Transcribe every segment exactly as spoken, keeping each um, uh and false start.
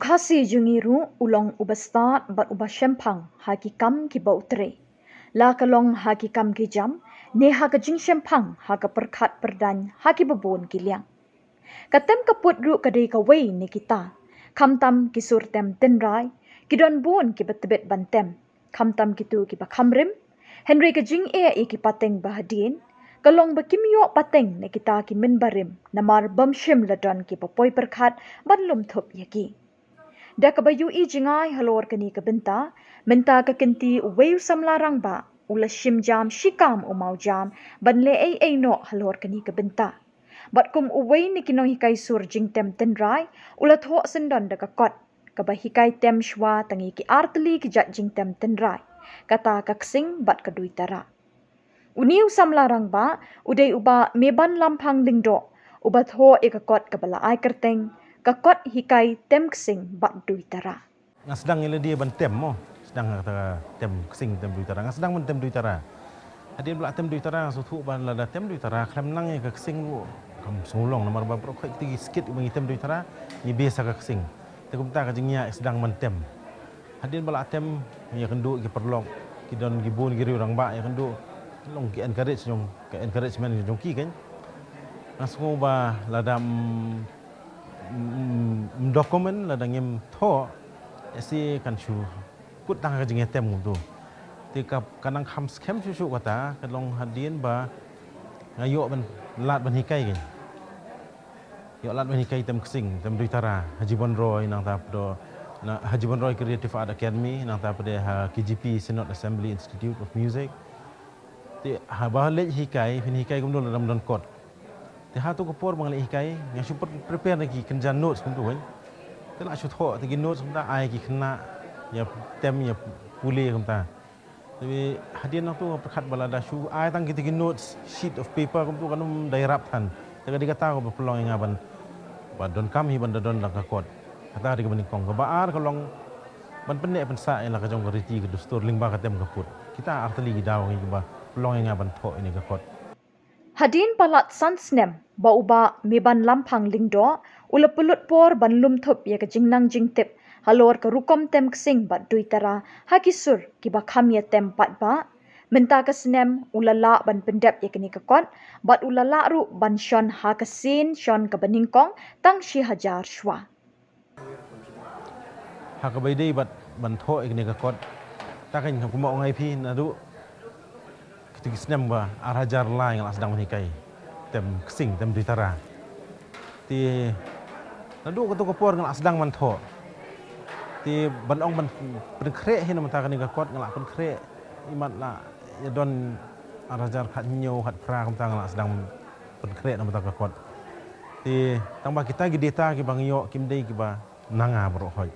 Khasi jong ngi ruh u long uba stad bad uba shemphang ha ki kam kiba u trei. La ka long ha ki kam ki jam, ne ha ka jingshemphang ha ka pyrkhat pyrdaiñ ha kiba bun ki liang. Ka tem ka put ruh ka dei kawei na kita. Khamtam ki sur tem tynrai, ki don bun kiba tbit ban tem. Khamtam kito kiba kham rim, hynrei ka jingeh ïa ki pateng ba hadien ka long ba kim ïoh pateng na kita ki mynbarim, namar bym shym la don kiba poi pyrkhat ban lum thup ïa ki. Da kaba ïohi jngai halor kane ka bynta, mynta ka kynti uwei u samla rangbah u la shim jam shikam u mawjam ban leh ei ei noh halor kane ka bynta. Bad kum uwei na ki nonghikai sur jingtem tynrai, u la thoh syndon da ka kot kaba hikai tem shuwa tang ïa ki artylli ki jait jingtem tynrai, kata ka ksing bad ka duitara. Une u samla rangbah u dei u Bah Mebanlamphang Lyngdoh, uba thoh ïa ka kot kaba la ai kyrteng ka kot hikai tem ksing bad duitara. Nga sdang ïa lade ban tem mo, sdang kata tem ksing tem duitara, nga sdang ban tem duitara. Hadien ba la tem duitara nga sngewthuh ba lada tem duitara khlem nang ïa ka ksing ruh kam sngewlong, namar ba baroh khoit kti ki skit ba ngi tem duitara ngi base ha ka ksing. Te kumta ka jingïa sdang ban tem. Hadien ba la tem, ïa kynduh ki paralok, ki don ki bun ki riew rangbah, ïa kynduh long ki encourage jong, ka encouragement jong ki kan. Nga sngew ba lada, mm, mm, document lada ngim thoh, ese kan shu kut tang ka jingïatem kumtu. Te ka, ka nang kham skhem shuh shuh kata ka long hadien ba nga ïoh ban lad ban hikai kan. Ïoh lad ban hikai tem ksing, tem duitara ha Jibonroi, nangta pat ha Jibonroi Creative Art Academy, nangta pat ha K G P, Synod Assembly Institute of Music. Te haba leit hikai, phin hikai kumno lada ym don kot. Te ha tu ka por ba nga leit hikai, nga shu pre-, prepare na ki kynja notes kumtu kan. Te la shu thoh te ki notes kumta, ai ki khynnah ïa tem ïa pule kumta. Te hadien nangtu nga pyrkhat ba lada shu ai tang kita ki notes, sheet of paper kumtu kan ym da ïarap than. Te ka dei kata kaba pynlong ïa nga ban, ba donkam hi ban da don tang ka kot. Kata dei kaba nyngkong. Kaba ar ka long ban pynneh pynsah ïa la ka jong ka riti ka dustur lyngba ka tem ka put. Kita artylli ki daw ngi kiba pynlong ïa nga ban thoh ïa kane ka kot. Hadien palat san snem ba u Bah Mebanlamphang Lyngdoh u la pynlut por ban lum thup ïa ka jingnang jingtip halor ka rukom tem ksing bad duitara ha ki sur kiba kham ïatem paidbah. Mynta ka snem u la lah ban pyndep ïa kane ka kot bad u la lah ruh ban shon ha ka sien shon kaba nyngkong tang shi hajar shuwa. Ha kaba ïadei bad ban thoh ïa kane ka kot, ta kan kumba ong ïa phi naduh kito ki snem ba ar hajar lai nga la sdang ban hikai tem ksing, tem duitara. Te naduh kato ka por nga la sdang ban thoh. Te ban ong ban pynkhreh hi namar kane ka kot nga la pynkhreh imat la ïa don ar hajar khathynñiew khatphra kumta nga la sdang pynkhreh namar ka kot. Te tang ba kita ki data kiba nga ïoh kim dei kiba na nga baroh hoi.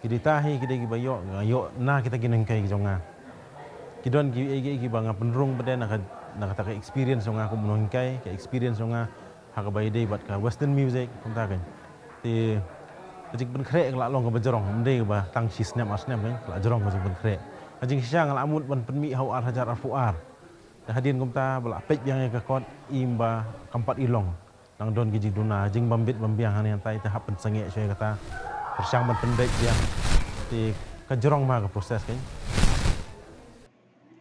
Ki data hi ki dei kiba ïoh, nga ïoh na kita ki nonghikai ki jong nga. Ki don ki ei ki ei kiba nga pynrung pat na ka, na kata ka experience jong nga kum nonghikai, ka experience jong nga ha kaba ïadei bad ka western music kumta kan. Te ka jingpynkhreh ka la long kaba jrong, ym dei kaba tang shi snem ar snem kan, ka la jrong ka jingpynkhreh. Ka jingshisha nga la mut ban pynmih ha u ar hajar arphew ar. Te hadien kumta ba la peit biang ïa ka kot, im ba kam pat i long. Nang don ki jingduna, jingbym bit bym biang hangne hangtai te hap pynsangeh shuwa ïa kata. Pyrshang ban pynbeit biang. Te ka jrong ma ka process kan.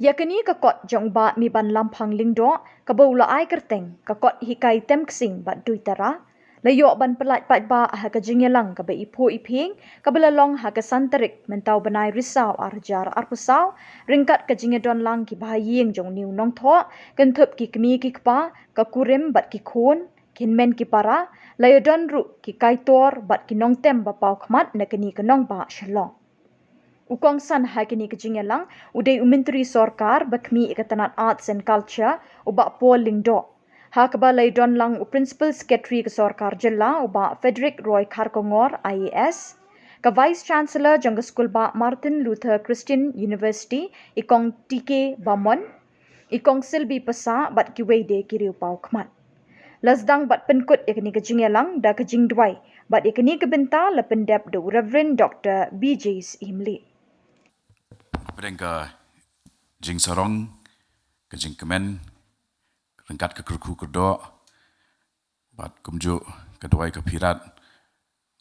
Ïa kane ka kot jong u Bah Mebanlamphang Lyngdoh kaba u la ai kyrteng ka kot hikai tem ksing bad duitara, la ïoh ban pyllait paidbah ha ka jingïalang kaba iphuh iphieng kaba la long ha ka san tarik mynta u bnai Risaw ar hajar arphew saw, ryngkat ka jingïadon lang kiba ha ïing jong une u nongthoh, kynthup ki kmie ki kpa, ka kurim bad ki khun, ki hynmen ki para, la ïadon ruh ki kaitor bad ki nongtem ba paw khmat na kane ka nongbah Shillong. U kongsan ha kane ka jingïalang u dei u Myntri Sorkar ba khmih ïa ka tnat Arts and Culture, u Bah Paul Lyngdoh. Ha kaba la ïadon lang u Principal Secretary ka Sorkar Jylla, u Bah Frederick Roy Kharkongor, I A S. Ka Vice Chancellor jong ka skul Bah Martin Luther Christian University, i Kong T K Bamon, i Kong Silby Passah bad kiwei de ki riew paw khmat. La sdang bad pynkut ïa kane ka jingïalang da ka jingduwai bad ïa kane ka bynta la pyndep da u Reverend Doctor B J Syiemlieh. Pdeng ka jingsarong, ka jingkmen ryngkat ka kyrkhu kyrdoh bad kumjuh ka duwai ka phirat,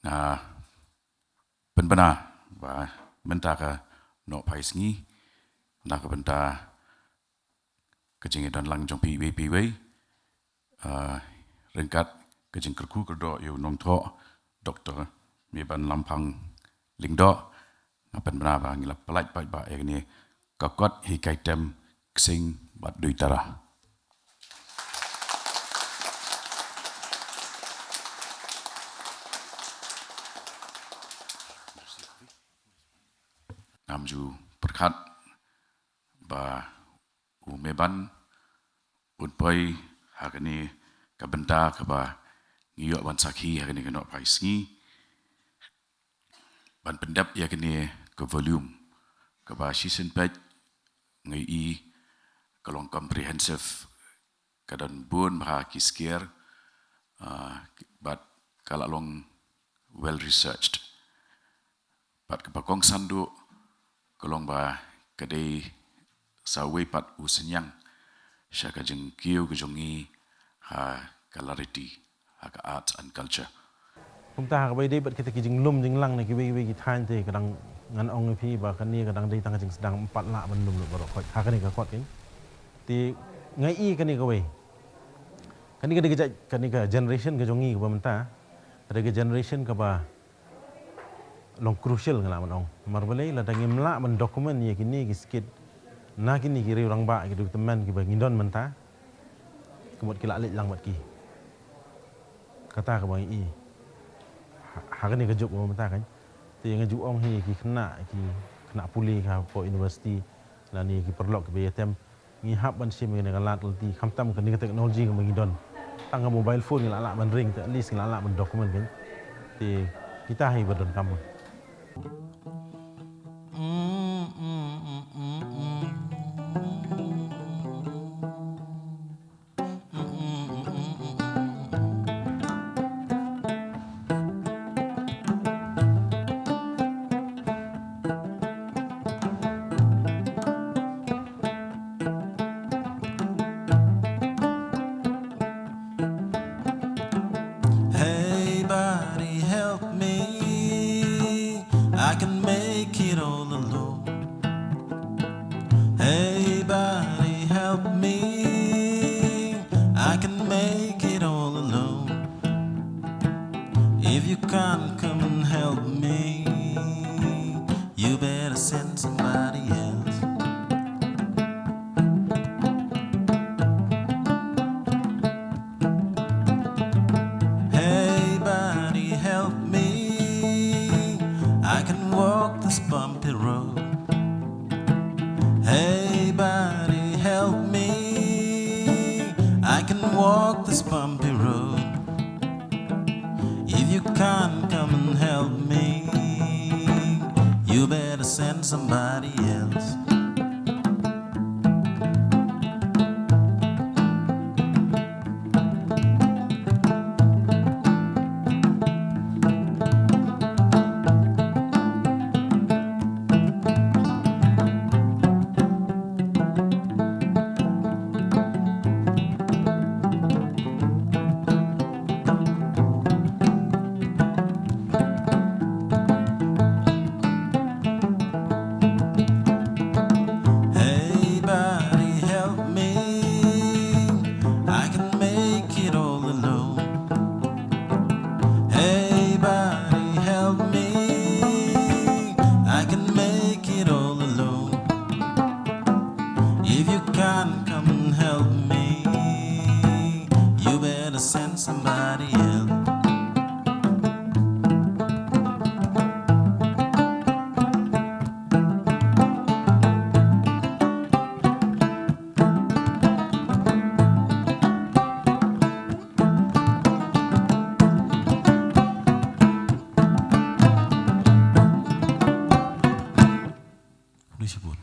nga pynbna ba mynta ka Nohphai Sngi na ka bynta ka jingïadon lang jong phi iwei pa iwei, ah, ryngkat ka jingkyrkhu kyrdoh ïa u nongthoh Doktor Meban Lamphang Lyngdoh, nga pynbna ba ngi la pynlait paidbah ïa kane ka kot hikai tem Ksing bad Duitara. Ngam ju pyrkhat ba u Meban un poi ha kane ka bynta kaba ngi ïoh ban sakhi ha kane ka Nohphai Sngi ban pyndep ïa kane ka volume kaba shisien pat ngi i ka long comprehensive, ka don bun bha ki skier, ah, bad ka la long well researched. Bad kaba kongsan duh ka long ba ka dei sa uwei pat u synñiang sha ka jingkiew ka jong ngi ha ka lariti ha ka arts and culture. Kumta ha kaba ïadei bad kita ki jinglum jinglang na kiwei kiwei ki thaiñ te ka dang ngan ong ïa phi ba kane ka dang dei tang ka jingsdang, ym pat lah ban lum lut baroh khoit ha kane ka kot kein. Te nga i kane kawei, kane ka dei ka jait, kane ka generation ka jong ngi kaba mynta ka dei ka generation kaba long crucial, nga lah ban ong. Namar balei? Lada ngim lah ban document ïa kine ki skit na kine ki riew rangbah, ki riew tymmen kiba ngi don mynta, ka mut ki la leit lang bad ki. Kata kaba ngi i ha, ha kane ka juk ba mynta kan. Te nga ju ong hi ki khynnah, ki khynnah pule hapoh university lane ki paralok kiba ïatem, ngi hap ban shim ïa kane ka lad ka lynti, khamtam kane ka technology kaba ngi don. Tang ka mobile phone ngi la lah ban ring, te at least ngi la lah ban document kan. Te kita hi ba donkam. Hey, buddy, help me. I can make it all alone. Hey, buddy, help me. I can make it all alone. If you can't come and help me, you better send somebody else. Hey, buddy, help me. I can walk this bumpy road. Hey, buddy, help me. I can walk this bumpy road. If you can't come and help me, you better send somebody else. Hey, buddy, help me. I can make it all alone. Hey, buddy, help me. I can make it all alone. If you can't come and help me, you better send somebody else. Khublei shibun.